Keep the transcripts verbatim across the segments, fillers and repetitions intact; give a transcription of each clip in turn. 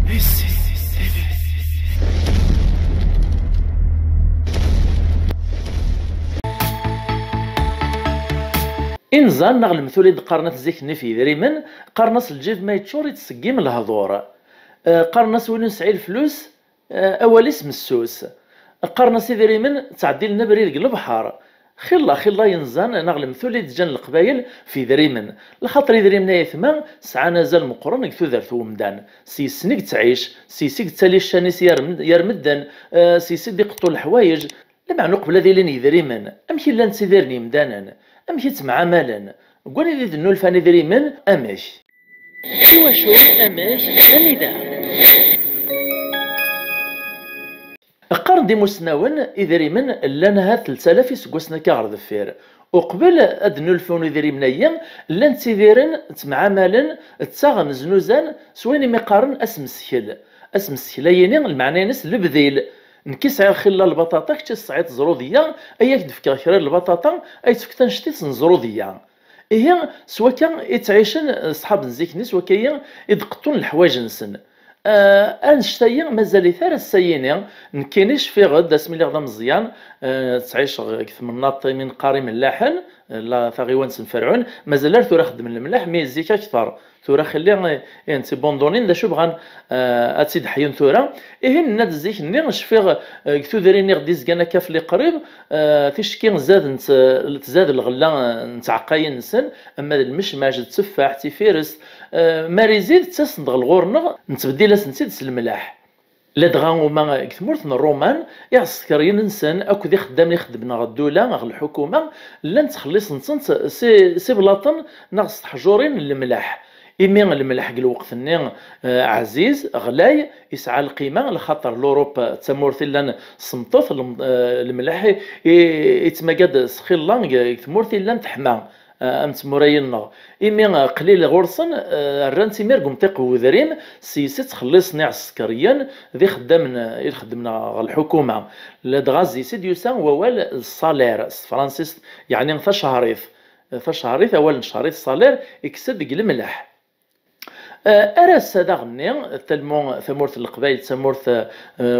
Inẓan neɣ lemtul i d-qqaren at zik-nni f yidrimen, qqaren-as lǧib ma yeččur ittseggim lehdur. Eh, qqaren-as win ur nesɛi leflus, eh, awal-is messus. Qqaren-as idrimen ttɛeddilen abrid deg lebḥer. Xilla, xilla inẓan neɣ lemtul i d-ǧǧan leqbayel f yidrimen. Lxaṭer idrimen ay atma sɛan azal meqqren deg tudert n umdan. S yes-sen i yettɛic, s yes i yettali ccan-is yar med-, yar medden, eh, s yes i d-iqeṭṭu leḥwayeǧ. Lameɛna uqbel ad ilin yidrimen, amek i llan ttidiren yimdanen? Amek i ttemɛamalen? Deg wanida i d-nnulfan idrimen, amek? Iwacu, amek, anida? Qqaren-d imusnawen, idrimen llan ahat telt alaf iseggasen akka ɣer deffir. Uqbel ad d-nnulfun idrimen-agi, llan ttidiren, ttemɛamalen, ttaɣen, znuzan s wayen imi qqaren asmeskel. Asmeskel-ayini, lmeɛna-ines lebdil. Nekk i sɛiɣ xilla lbaṭaṭa, kečč i tesɛiḍ ẓrudeyya, ay ak-d-fkeɣ kra n lbaṭaṭa, ay tefkeḍ annect-is n ẓrudeyya. Ihi, s wakka i ttɛicen, eh, ṣṣḥab n zik-nni, s wakka-yi i d-qeṭṭun leḥwayeǧ-nsen. Eh, annect-ayi mazal-it ar ass-ayini, nekkini cfiɣ-d asmi lliɣ d ameẓyan, eh, ttɛiceɣ deg temnaḍt imi neqqar imellaḥen, eh, la taɣiwant n Ferɛun, mazal ar tura xeddmen lemleḥ, mi zik akteṛ. Tura xilli, eh, eh, ntibundunin, d acu bɣan, eh, ad tt-id-ḥyun tura? Ihi nenna-d zik-nni, cfiɣ, eh, deg tudrin i ɣ-d-izgan akka f liqrib, eh, ticki zadent, eh, tzad lɣella, eh, n tɛeqqayin-nsen, ama d lmecmac, d tteffaḥ, d tifirest, eh, ma ar izid, ttasen-d ɣer ɣur-neɣ, nettbeddil-asen-tt-id s lemleḥ. Ladɣa uma deg tmurt n Ṛuman, iɛsekriyen-nsen akked ixeddamen ixeddmen ɣer ddula, ɣer lḥukuma, llan ttxelliṣen-tent s, s iblaṭen neɣ s teḥjurin n lemleḥ. Imi lemleḥ deg lweqt-nni, eh, ɛziz, ɣlay, yesɛa lqima, lxaṭer Lurup d tamurt i llan semṭet, lem-, eh, lemleḥ i, i, yettmaga-d s xilla deg, deg tmurt i llan teḥma, eh, am tmura-yi-nneɣ. Imi, eh, qlil ɣur-sen, eh, rran-tt imir deg umṭiq n wedrim, s yes i ttxelliṣen iɛsekriyen d ixeddamen, eh, i lxeddmen ɣer lḥukuma. Ladɣa s yes i d-yusa wawal d salaire s tefransist, yeɛni tacehrit. Tacehrit, awal n cehrit, salaire, ikkes-d deg lemleḥ. Eh, ar ass-a daɣenni, talmu-, tamurt n Leqbayel d tamurt, eh,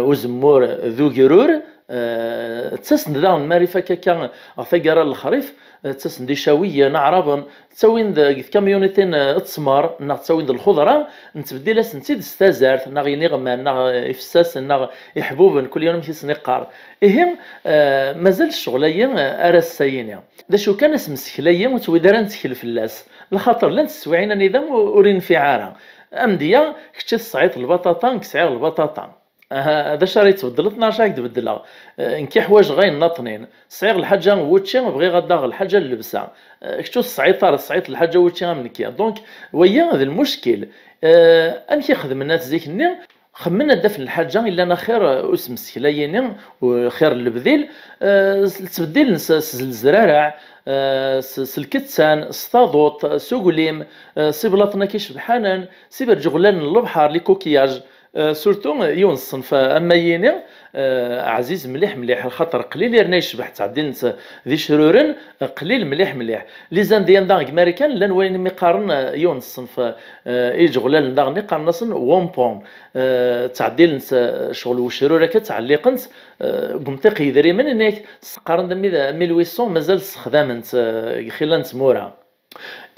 uzemmur d ugrur, eh, ttasen-d daɣen mi ara ifak akka ɣer taggara n lexrif, eh, ttasen-d Icawiyen, Aɛraben, ttawin-d deg tkamyunitin, eh, ttmer, neɣ ttawin-d lxeḍra, nettbeddil-asen-tt-id s tazart, neɣ iniɣman, neɣ, eh, ifessasen, neɣ iḥbuben, kul yiwen amek i sen-iqqar. Ihi, eh, mazal ccɣel-ayi, eh, ar ass-ayini. D acu kan, asmeskel-ayi ur ttwid ara nettkel fell-as, lxaṭer llant teswiɛin anida ur, ur infiɛ ara. Amedya, kečč i tesɛiḍ lbaṭaṭa, nekk sɛiɣ lbaṭaṭa. Aha, d acu ara yettbeddlet neɣ acu ara k-d-beddleɣ? Eh, nekk i ḥwajeɣ ayen nnaṭnin. Sɛiɣ lḥaǧa n wučči, bɣiɣ ad d-aɣeɣ lḥaǧa n llebsa. Eh, kečč ur tesɛiḍ ara, tesɛiḍ lḥaǧa n wučči am nekki. Donc, waya d lmuckil. Eh, amek i xedmen at zik-nni? Xemmen ad d-afen lḥaǧa illan axir, eh, usmeskel-ayini, u-, xir n lebdil, eh, s-, ttbeddilen s, s lezraraɛ, eh, s, s lkettan, s taḍuṭ, s uglim, eh, s iblaṭen-agi icebḥanen, s iberǧuɣlalen n lebḥer, les coquillages, eh, surtout, eh, yiwen n ṣṣenf, eh, am ayini, eh, ɛziz mliḥ mliḥ, lxaṭer qlil yerna yecbeḥ, ttɛeddin-t d icruren, eh, qlil mliḥ mliḥ. Les Indiens daɣ deg Marikan llan wayen imi qqaren, eh, yiwen n ṣṣenf, eh, iǧeɣlalen daɣen qqaren-asen wampum. Eh, ttɛeddilen-t, eh, ccɣel n ucrur akka, ttɛelliqen-t, eh, deg umṭiq yedrimen, inek qqaren-d armi d mil huit cents mazal ssexdamen-t, eh, deg xilla n tmura.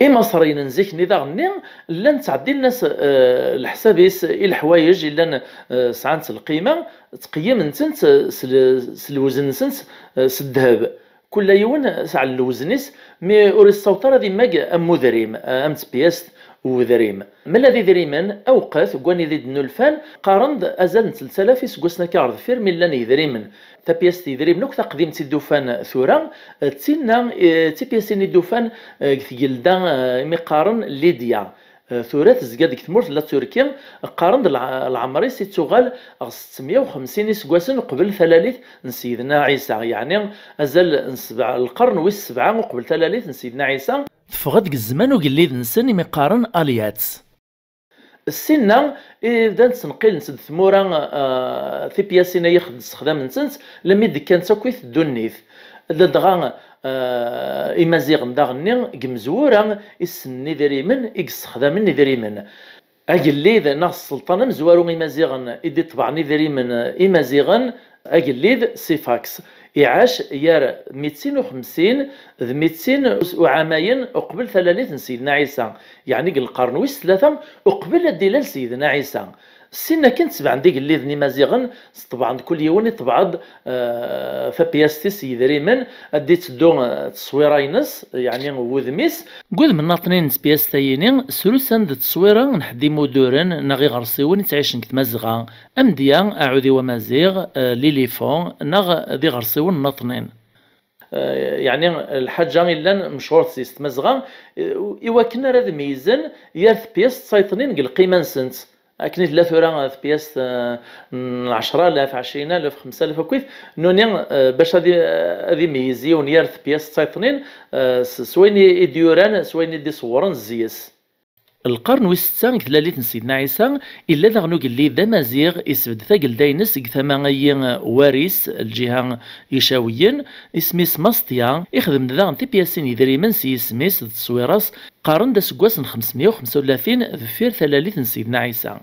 Imaṣriyen n zik-nni daɣen-nni llan ttɛeddilen-as, eh, leḥsab-is i leḥwayeǧ i llan, eh, sɛant lqima, ttqeyyimen-tent, eh, s le-, s lewzen-nsent, eh, s ddheb. Kul yiwen sɛan lewzen-is, mi ur yessaweḍ ara ad immag am udrim, am tpyast n udrim. Ma llan d idrimen, awqet, deg wanida i d-nnulfan, qqaren-d azal n telt alaf iseggasen akka ɣer deffir mi llan yidrimen. Tapyast n yidrimen akk taqdimt i d-ufan tura, d tinna, eh, d tipyasin i d-ufan, eh, deg tgelda, eh, imi qqaren Lidya. Eh, tura tezga deg tmurt n La Turki, qqaren-d lɛ-, leɛmer-is ittuɣal ɣer settemya u xemsin iseggasen uqbel talalit n Sidna Ɛisa, yeɛni azal n sebɛ, lqern wis sebɛa uqbel talalit n Sidna Ɛisa. Teffeɣ-d deg zzman ugellid-nsen imi qqaren Alyat. Sinna i bdan ttneqilent-d tmura, eh, tipyasin-ayi ssexdamen-tent, lammi d-kkant akkit ddunit. Ladɣa, eh, Imaziɣen daɣen-nni deg yimezwura i ssnen idrimen, i yessexdamen idrimen. Agellid neɣ sselṭan amezwaru imaziɣen i d-iṭebɛen idrimen imaziɣen, agellid Sifax, iɛac gar mitin u xemsin d mitin uɛamayen uqbel talalit n Sidna Ɛisa, yeɛni deg lqern wis tlata uqbel ad d-ilal Sidna Ɛisa. Sin akken tebɛen d igelliden imaziɣen, sṭebɛen-d kul yiwen iṭebɛ-d, eh, tapyast-is n yidrimen, ad d-itteddu, eh, tteswira-ines, yeɛni wudem-is. Deg wudem n Naṭnin n tpyast-ayini, srusan-d tteswira n ḥedd imuduren neɣ iɣersiwen i ttɛicen deg Tmazɣa, amedya, aɛudiw amaziɣ, eh, lilifon, neɣ d iɣersiwen n Naṭnin. Eh, yeɛni lḥaǧa i llan mechuṛet s Tmazɣa, eh, i wakken ara d-meyyzen yar tpyast d tayṭnin deg lqima-nsent. Akken i tella tura tpyast, eh, n ɛecra alaf, ɛecrin alaf, xemsa alaf akkit, nuni, eh, bac ad i-, ad imeyyez yiwen yar tpyast d tayṭnin, eh, s, s wayen i, i d-yuran, s wayen i d-iṣewwren zzi-s. Lqern wis setta deg tlalit n Sidna Ɛisa, illa daɣen ugellid d amaziɣ, isbedd tagelda-ines deg tama-ayi, eh, Waris, lǧiha Icawiyen, isem-is Masṭya, ixdem-d daɣen tipyasin n yidrimen s yisem-is d tteswira-s, qqaren-d aseggas n xemsmya u xemsa u tlatin deffir talalit n Sidna Ɛisa.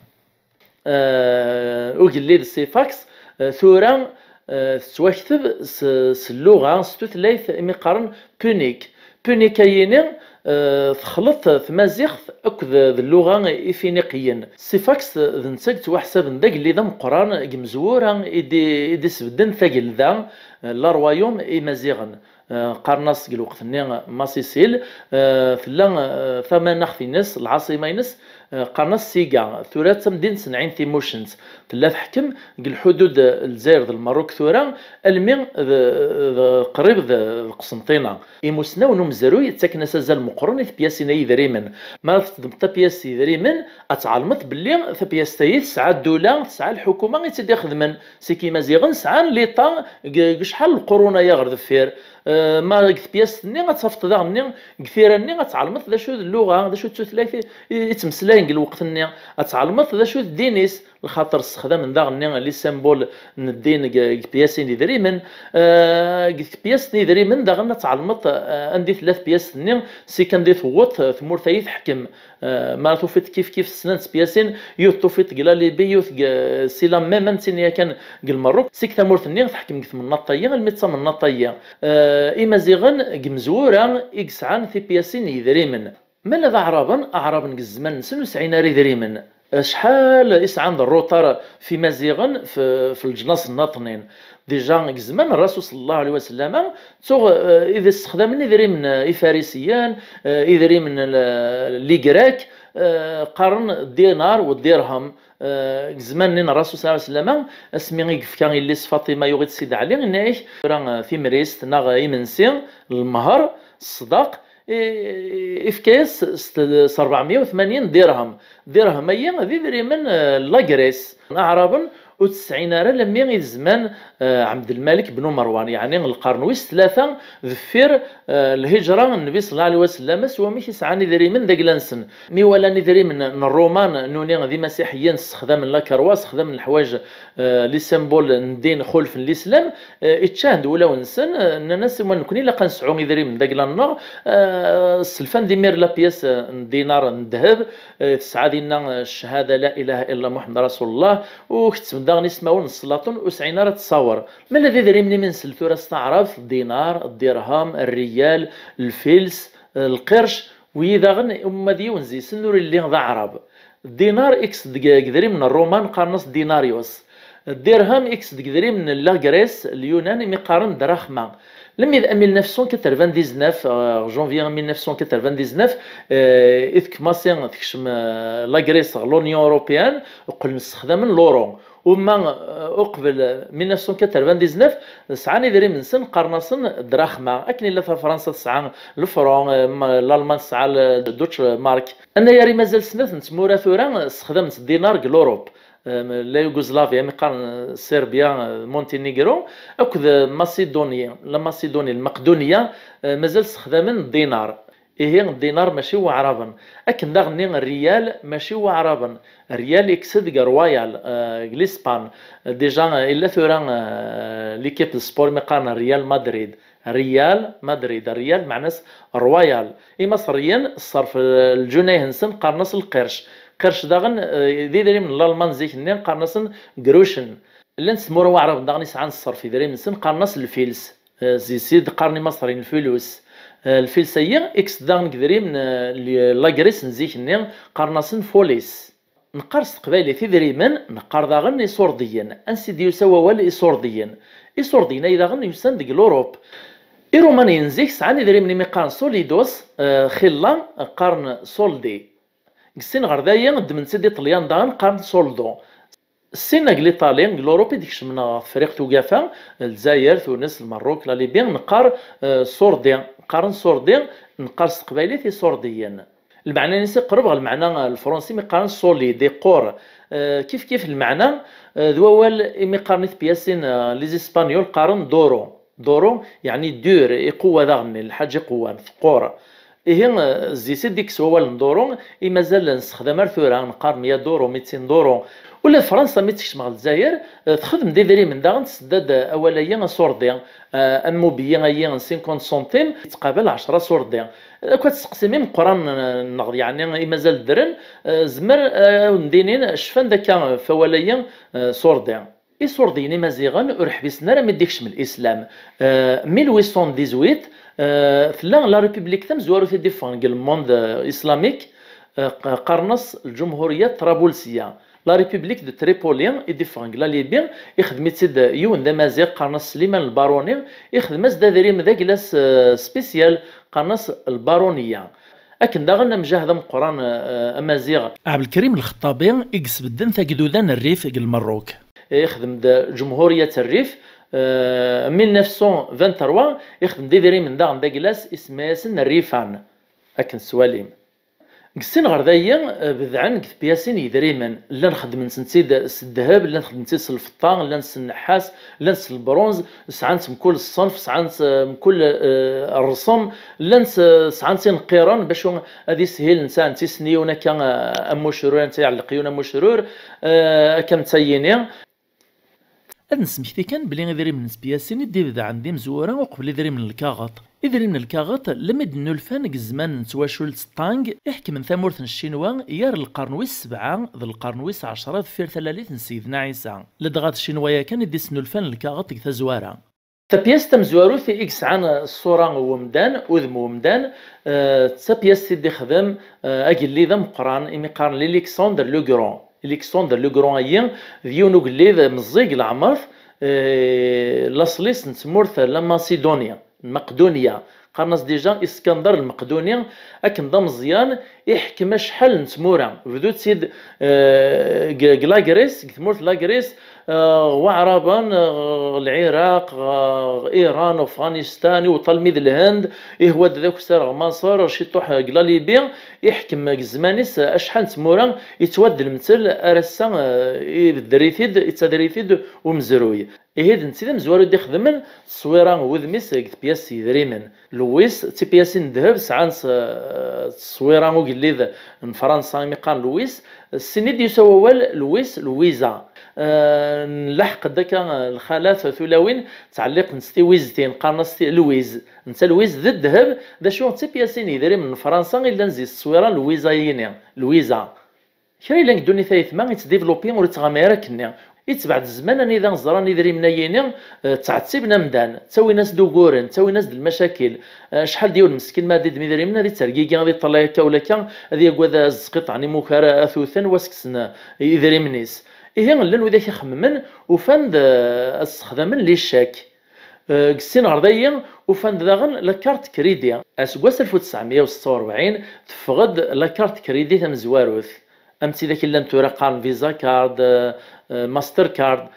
Eh, ugellid Sifax, eh, tura, eh, tettwakteb s, s lluɣa, s tutlayt imi qqaren punique. Punique-ayini, eh, texleḍ tmaziɣt akked d lluɣa ifiniqiyen. Sifax d netta i yettwaḥsaben d agellid ameqqran deg yimezwura i d-, i d-isbedden tagelda, eh, la royaume imaziɣen. Eh, qqaren-as deg lweqt-nni Masisil, eh, tella, eh, tamanaɣt-ines, lɛaṣima-ines, eh, qqaren-as Siga, tura d tamdint n Ɛin Timucent, tella teḥkem deg lḥudud, eh, Lezzayer d Lmerruk tura, almi d, d, qrib d, d Qsenṭina. Imusnawen n umezruy ttaken-as azal meqqren i tpyasin-a yidrimen. Mi ara teṭṭḍem tapyast yidrimen, ad tɛelmeḍ belli tapyast-ayi tesɛa ddula, tesɛa lḥukuma i tt-id-ixedmen. Seg Imaziɣen sɛan liṭa deg, deg acḥal n lqurun-aya ɣer deffir. Eh, ma deg tpyast-nni ad tafeḍ daɣen-nni, deg tira-nni ad tɛelmeḍ d acu d lluɣa, d acu d tutlayt i, i, i ttmeslayen deg lweqt-nni, ad tɛelmeḍ d acu d ddin-is, lxaṭer ssexdamen daɣen-nni les symboles n ddin deg, deg tpyasin idrimen. Eh, deg tpyast n idrimen daɣen ad tɛelmeḍ, eh, anda i tella tpyast-nni, seg anda i tewweḍ, eh, tmurt-ayi teḥkem. Eh, ma tufiḍ kif kif snan tpyasin, yiwet tufiḍ deg la Libye, yiwet deg, eh, si la même am tin yakan deg Lmerruk, seg tamurt-nni teḥkem deg tmennaḍt-ayi almi d tamennaḍt-ayi. Eh, Imaziɣen deg yimezwura i yesɛan tipyasin n yidrimen. Ma d Aɛraben, Aɛraben deg zzman-nsen ur sɛin ara idrimen. Acḥal i sɛan d rruṭar f Imaziɣen f, f leǧnas n Naṭnin. Déjà, deg zzman n Rasul sallallahu alayhi wa sallam, ttuɣ, eh, id ssexdamen idrimen, eh, ifarisiyen, eh, idrimen n, eh, les Grecs, eh, qqaren dinar u dirham. Eh, deg zzman-nni n Rasul sallallahu alayhi wa sallam, asmi i yefka yelli-s Faṭima yuɣ-itt Sidi Ɛli, yenna-ak, tura, eh, timrist neɣ imensi, lmehr, ṣṣdaq, i-, ifka-yas s, s rebɛemya u tmanyin dirham. Dirham-ayi d idrimen, eh, n la Grèce. Aɛraben ur tt-sɛin ara alammi i d zzman, eh, Ɛebdelmalek ben Merwan, yeɛni lqern wis tlata deffir, eh, lhijra n Nnbi sallallahu alayhi wa sallam, s wamek i sɛan idrimen d agla-nsen. Mi walan idrimen n Ṛṛuman, nuni d imasiḥiyen, ssexdamen la croix, ssexdamen leḥwayeǧ, eh, les symboles n ddin xulfen lislam, eh, iččahen-d wulawen-nsen, eh, nnan-as, "Ima nekkni ilaq ad nesɛu idrimen d agla-nneɣ." Eh, sselfan-d imir la pièce, eh, n dinar n ddheb, eh, tesɛa dinna, eh, ccahada la ilaha illa Muḥemmed Rasulullah, u ketben daɣen ismawen n sslaṭun, ur sɛin ara ttṣawer. Ma d idrimen i mi nsell tura s taɛrabt, dinar, dirham, rriyal, lfils, eh, lqirc, wiyi daɣen uma d yiwen zi-sen ur illi d aɛrab. Dinar ikkes-d deg, deg idrimen n Ṛṛuman, qqaren-as dinarius. Dirham ikkes-d deg idrimen n la Grèce, Lyunan, imi qqaren draxma. Lemmi d mille neuf cent quatre-vingt-dix-neuf, euh, janvier mille neuf cent quatre-vingt-dix-neuf, euh, i tkemassi tekcem, euh, la Grèce ɣer l'Union européenne, qqlen ssexdamen l'euro. Uma, euh, uqbel mille neuf cent quatre-vingt-dix-neuf, sɛan idrimen-nsen, qqaren-asen draxma. Akken illa fa Fransa tesɛa le franc, euh, ma-, Lalman tesɛa le Deutschmark. Anayer i mazal snat n tmura tura ssexdament dinar deg l'Europe. Em, la Yougoslavie, mi qqaren Serbia, eh, Montenegro, akked, eh, Masidoni, la Masidoni, Lmeqdunya, eh, mazal ssexdamen dinar. Ihi, dinar mačči n Waɛraben. Akken daɣen-nni rriyal mačči n Waɛraben. Rriyal ikkes-d deg Royal, eh, deg Lispan. Déjà, eh, illa tura, eh, l'équipe de sport mi qqaren Real Madrid. Real Madrid. Rriyal meɛna-s royal. Imaṣriyen ṣṣerf, eh, lǧunayh-nsen qqaren-as lqirc. Qirc daɣen, eh, d idrimen n Lalman zik-nni, qqaren-asen grucen. Llant tmura waɛraben daɣen yesɛan ṣṣerf idrimen-nsen, qqaren-as lfils. Eh, zi sid qqaren imaṣriyen lfulus. Eh, lfils-ayi, ikkes daɣen deg idrimen, eh, n Lagris n zik-nni, qqaren-asen folis. Neqqar s teqbaylit idrimen, neqqar daɣen iṣurdiyen. Ansi d-yusa wawal iṣurdiyen? Iṣurdiyen-ayi daɣen yusan deg Lurup. Irumaniyen zik sɛan idrimen imi qqaren solidos, eh, xilla qqaren soldi. Deg sin ɣer dayi, ddmen-tt-id Iṭelyan daɣen, qqaren soldo. Sin deg Litali, deg Lurup i d-kecmen ɣer Tefriqt Ugafa, Lezzayer, Tunes, Lmerruk, la Libye, neqqar, eh, surdi, qqaren surdi, neqqar s teqbaylit iṣurdiyen. Lmeɛna-ines iqerreb ɣer lmeɛna, eh, lefransi mi qqaren solide, iqqur. Eh, kif kif lmeɛna, eh, d wawal imi qqaren i tpyasin, eh, les Espagnols qqaren duro. Duru, yeɛni dur, iqewwa daɣen, lḥaǧa iqewwan, teqqur. Ihi, eh, zzit i d-ikkes wawal n duru, i mazal nessexdam ar tura, neqqar mya duru, mitin duru. Ula d Fransa mi tt-tekcem ɣer Lezzayer, eh, texdem-d idrimen daɣen, tessedda-d awal-ayi asurdi, eh, am mobillet-ayi n cinquante centimes, yettqabal ɛecra surdi. Akk ad testeqsim imeqqranen, eh, nneɣ, yeɛni i mazal ddren, eh, zmer, eh, ad wen-d-inin cfan-d akka f awal-ayi, eh, surdi. Iṣurdiyen imaziɣen ur ḥbisen ara mi d-ikcem lislam. Eh, mil huit cent dix-huit, eh, tella la République tamezwarut i d-iffɣen deg le monde, eh, islamique, eh, q-, qqaren-as Lǧumhuriya Trabulsiya. La République de Tripoli i d-iffɣen deg la Libye, ixdem-itt-id yiwen d amaziɣ, qqaren-as Sliman Lbaruni, ixdem-as-d adrim d aglas, eh, spécial, qqaren-as Lbaruniya. Akken daɣen amjahed ameqqran, eh, amaziɣ Ɛebdelkrim Lxeṭṭabi i yesbedden tagduda n Rrif deg Lmerruk. Ixdem-d Ǧemhuriyat Rrif, eh, mil neuf cent vingt-trois, ixdem-d idrimen daɣen d aglas, isemma-yasen Rrifan, akken tettwalim. Deg sin ɣer dayi, eh, bedɛen deg tpyasin yedrimen, llan xeddmen-tent-id s ddheb, llan xeddmen-tent-id s lfeṭṭa, llan s nneḥḥas, llan s lbronz, sɛan-tt mkul ṣṣenf, sɛan-tt, eh, mkul, eh, rrṣem, llan s-, sɛan-tt ineqqiren, bacu ad ishil netta, netta isni yiwen akka, eh, am ucrur, netta iɛelleq yiwen am ucrur, eh, akka netta yini. Ad nesmekti kan belli idrimen n tpyasin i d-ibedɛen d imezwura uqbel idrimen n lkaɣeṭ. Idrimen n lkaɣeṭ, lmi d-nnulfan deg zzman n twacult Tang, iḥekmen tamurt n Ccinwa yar lqern wis sebɛa d lqern wis ɛecra deffir talalit n Sidna Ɛisa. Ladɣa d Ccinwa yakan i d-isnulfan lkaɣeṭ deg tazwara. Tapyast tamezwarut i yesɛan ṣṣura n wemdan, udem n wemdan, eh, d tapyast i d-ixdem, eh, agellid ameqqran imi qqaren Lilixandre le Grand. Lilixandre le Grand-ayi d yiwen ugellid meẓẓi deg leɛmer, eh, laṣel-is n tmurt n la Macédonie, n Maqdunya. Qqaren-as déjà Iskandar Lmeqduni, akken d ameẓyan, iḥkem acḥal n tmura. Bdu-tt-id, eh, deg, deg la Grèce, deg tmurt n la Grèce, eh, Waɛraben, eh, Lɛiraq, eh, Iran, Afɣanistan, iwweḍ almi d Lhend, ihwa-d d akessar ɣer Maṣer, ciṭuḥ deg la Libye, iḥkem deg zzman-is acḥal n tmura, yettwaddel mtel ar ass-a, eh, ibedder-it-id, yettader-it-id umezruy. Ihi d netta i d amezwaru i d-ixedmen tteswira n wudem-is deg tpyas s yedrimen. Lewis, d tipyasin n ddheb, sɛan s-, tteswira ugellid n Fransa imi qqaren Lewis. Ssin i d-yusa wawal Lewis, Lwiza. Eh, nlaḥeq-d akka lxalat tulawin ttɛelliqent s tiwiztin, qqaren-as ti-, Lwiz. Netta Lwiz d ddheb, d acu d tipyasin n yedrimen n Fransa i llan zi tteswira Lwiza-yini, Lwiza. Kra yellan deg ddunit ayetma yettdivlupi ur yettɣama ara akkenni. Yettbeɛ-d zzman anida ẓran idrimen-ayini, eh, ttɛettiben amdan, ttawin-as-d uguren, ttawin-as-d lmacakil. Eh, acḥal d yiwen meskin ma ad idem idrimen, ad ittergigi, ad iṭṭalay akka ula akka, ad yagad azqiṭ n imukar ad t-wten, wa s-kksen, eh, idrimen-is. Ihi, llan widak ixemmen, ufan-d, eh, ad sexdamen li ccak. Eh, deg sin ɣer dayi, ufan-d daɣen la carte crédit. Aseggas alef u tesɛemya u setta u rebɛin, teffeɣ-d la carte crédit tamezwarut. Am tidak i llan tura qqaren Visa card, eh, eh, Master card.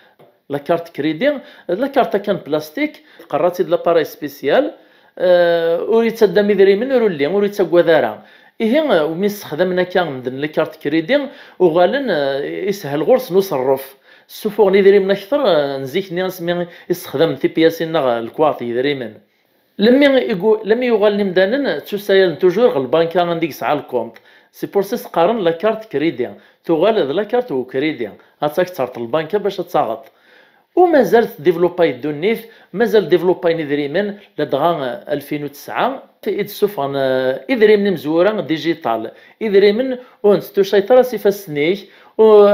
La carte crédit, la carte akka n plastik, tqerra-tt-id l'appareil spécial, eh, ur yettaddam idrimen, ur ulli, ur yettaggad ara. Ihi, eh, mi ssexdamen akka medden la carte crédit, uɣalen, eh, ishel ɣur-sen uṣerref. Ssufuɣen idrimen akter, eh, n zik-nni asmi i ssexdamen tipyasin neɣ lekwaɣeḍ n yidrimen. Lemmi i gu-, lemmi yuɣalen imdanen ttusayalen toujours ɣer lbanka anda i yesɛa lkunt. C'est pour ça i s-qqaren la carte crédit. Tuɣal d la carte u crédit. Ad tt-, ad k-terreḍ lbanka bac ad taɣeḍ. U mazal tdivlupay ddunit, mazal divlupayen idrimen, ladɣa alfin u tesɛa i d-ssufɣen idrimen imezwura digital. Idrimen ur netttucayt ara s ifassen-ik,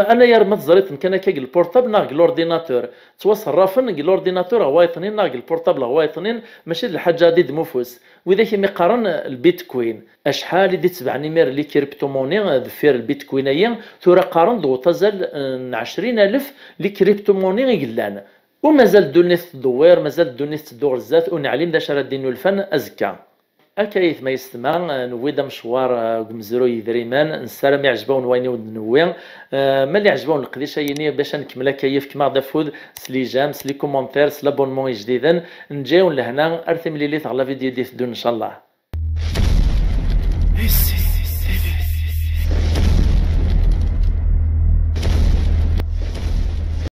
anayer ma teẓriḍ-ten kan akka deg lpurṭabl neɣ deg l'ordinateur. Ttwaṣerrafen deg l'ordinateur ɣer wayeḍnin neɣ deg lpurṭabl ɣer wayeḍnin, mačči d lḥaǧa ad d-mufus. Widak i mi qqaren lbitkwin. Acḥal i d-ittebɛen imir les crypto-monnaies deffir lbitkwin-ayi, tura qqaren d uṭazal n ɛecrin alef les crypto-monnaies i yellan. U mazal ddunit tdewwir, mazal ddunit tetteddu ɣer zdat, ur neɛlim d acu ara d-innulfan azekka. Akka ayetma yessetma, newwi-d amecwar deg umezruy n yidrimen, nessaram iɛjeb-awen wayen i wen-d-newwi. Ma iɛjeb-awen leqdic-ayini, bac ad nkemmel akka, yefkem-aɣ-d afud s les j'aime, s les commentaires, s l'abonnement ijdiden. Neǧǧa-yawen lehna, ar timlilit ɣer la vidéo i d-iteddun ncallah.